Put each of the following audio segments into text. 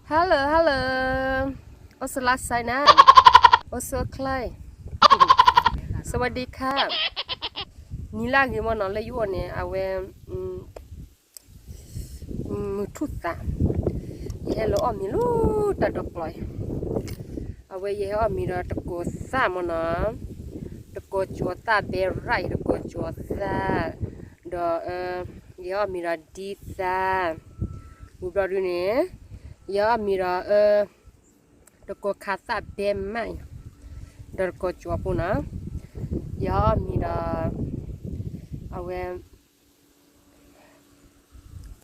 Hello, hello. အိၣ်ဆူၣ်လါစဲနၤ, အိၣ်ဆူၣ်အိၣ်ချ့, စဝးဒံခါ, နံၤလၢအဂ့ၤမ့ၢ်နီၤ လၢယအိၣ်န့ၣ် အဝဲ မုၢ်ထူၣ်သး, ယဟဲလီၤအီၣ်မ့ၤလၢတၢ်ဒီးကျီၢ်အံၤ, အဝဲယဟဲအီၣ်မ့ၤဒီးတကိးသၣ်မ့ၢ်နီၤ, တကိးကၠီၤသၣ်ဘဲရၣ်အံၤ တကိးကၠီၤသၣ်, ဒီး ယဟဲအီၣ်မ့ၤဒီးဒ်သၣ်, ဝံၤဘျီဒုန့ၣ် ယဟဲအီၣ်မ့ၤဒီး တကိးခးသၣ်ဘဲမးအံၤ, ဒီးတကိးကၠီၤဖိနီၤ, ယဟဲအီၣ်မ့ၤဒီး အဝဲ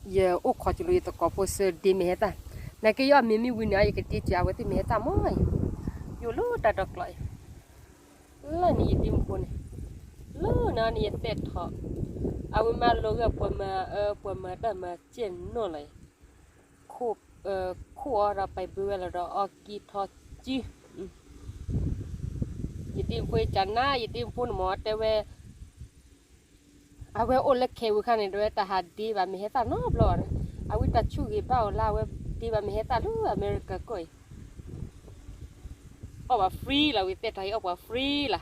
ယအိၣ်ခိးကလိယသကိးဖိစၢၤဒ့မ့ၢ်ဟဲသၣ်, နာ်က့ယအီၣ်မ့ၤမ့ၢ်ဝံၤန့ၣ် ယကဒ့စၢၤအဝဲသ့ၣ်မ့ၢ်ဟဲသၣ်မးအံၤ, ယအိၣ်လၢတၢ်ဒီးကျီၢ်အံၤ, လၢန့ၣ်ယဒ့မုၣ်ဖိန့ၣ်, လၢန့ၣ်န့ၣ်ယသဲၣ်ထီၣ်, အဝဲမၤလိဂဲၤပှၤမၤအၢ ပှၤမၤတၢ်မၤစဲၣ်နီၢ်လီၤအံၤ, ခိၣ်အီဒီးပာ်ဘၢဝဲလီၤဒီးအီကံထီကံ ယဒ့မုၣ်ဖိယကနၣ် ယဒ့မုၣ်ဖိန့ၣ်မ့ၢ်တဲဝဲ အဝဲအိၣ်လၢခဲဝံၤခါန့ၣ် တဲဝဲတၢ်ဟးဒ့ဘၣ်မ့ၢ်ဟဲသၣ်နီတဘျီဘၣ်, အဝဲတၢ်ဆူၣ်ဂ့ၤဘၣ်အီၤလၢအဝဲဒ့ဘၣ်မ့ၢ်ဟဲသၣ်လၢအမဲရကၤကီၢ်အံၤ, အီၣ်ဘၣ် free လီၤ ဝံၤသဲၣ်ထီၣ်အံၤ အီၣ်ပှၤ free လီၤ,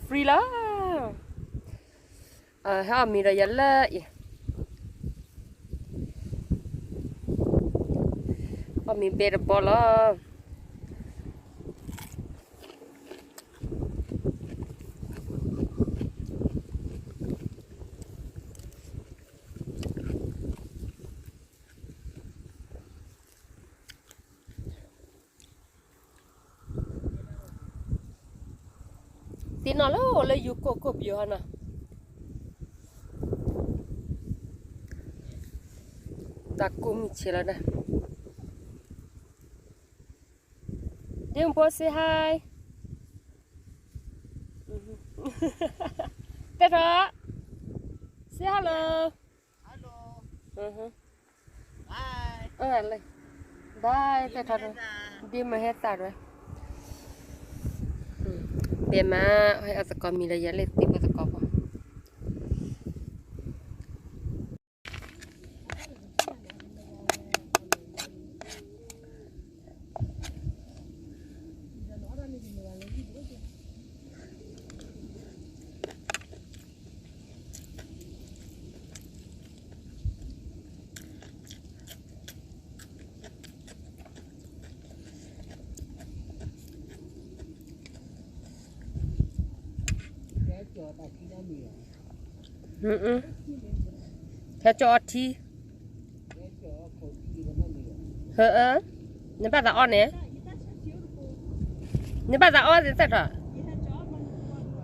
free လီၤ, ဟဲအီၣ်မ့ၤဒီးယၤလၢအံၤ, အီၣ်မ့ၤဘဲတဘီလီၤ. သ့ၣ်နီၣ်လၢအိၣ်လၢယိၤကီၢ်ကိးပယီၤဟီနီၤ, တၢ်ကိးမုၢ်ဆဲးလီၤဒၣ်, ဒ့မုၣ်ဖိ say hi, တဲထီၣ်, say hello, bye တဲထီၣ်, ဒ့မ့ၢ်ဟဲသၣ်ဒွဲ, ဘဲမး ဟဲအီၣ်သကိးမံၤလၢယၤလၢသ့ၣ်ဖိသကိးဖိ ဟဲကၠီအီထံ, ဟၢအၢ, နဘၣ်သးအီန့ၣ်, နဘၣ်သးအီသ့ၣ်သၣ်ထီၣ်,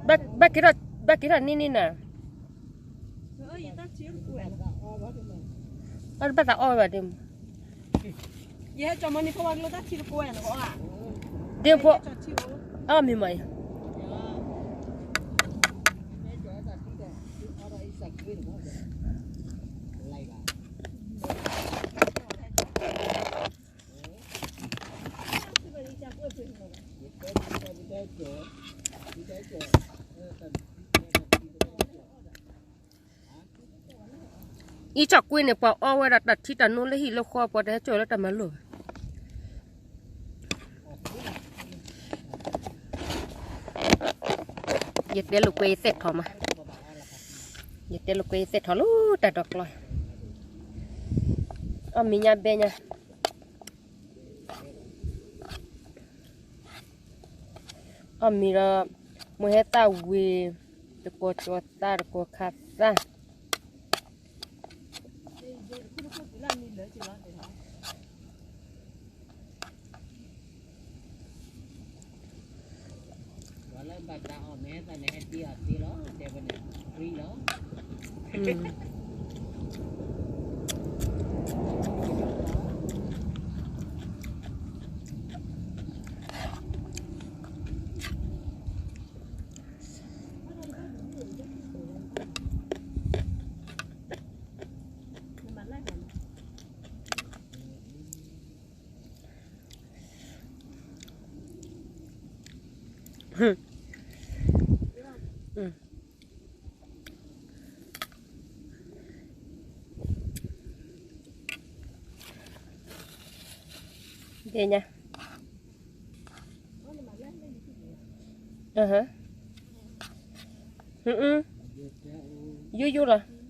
ဘၣ်က့ၤထီၣ်, ဘၣ်က့ၤထီၣ်န့ၢ်န့ၢ်နၤ, ဘၣ်သးအီဝဲဘၣ်ဒ့မုၣ်, ဒ့ဖိ, အီၣ်မ့ၤမးအံၤ အံၤကၠီၣ်ကွ့န့ၣ် ပှၤအီဝဲဒၣ်တၢ်ထံတၢ်နိလၢဟံၣ်လၢဃီ ပှၤတဟဲကၠီၣ်လၢတၢ်မၤလိာ်ဘၣ်. ယတဲလိာ်ကွဲယသဲၣ်ထီၣ်မး, ယတဲလိာ်ကွဲယသဲၣ်ထီၣ်လၢတၢ်ဒီးကျီၢ်, အီၣ်မ့ၤညါဘဲညါ အီၣ်မ့ၤဒီး မိၢ်ဟဲသၣ်ဝံၤ တကိးကၠီၤသၣ် တကိးခးသၣ် ပှၤလၢဘၣ်တၢ်အီၣ်မ့ၢ်ဟဲသၣ်န့ၣ် ဟဲတ့အီၣ်တ့လီၤ တဲဝဲန့ၣ် free လီၤ. ညါ, ယိယိလီၤ,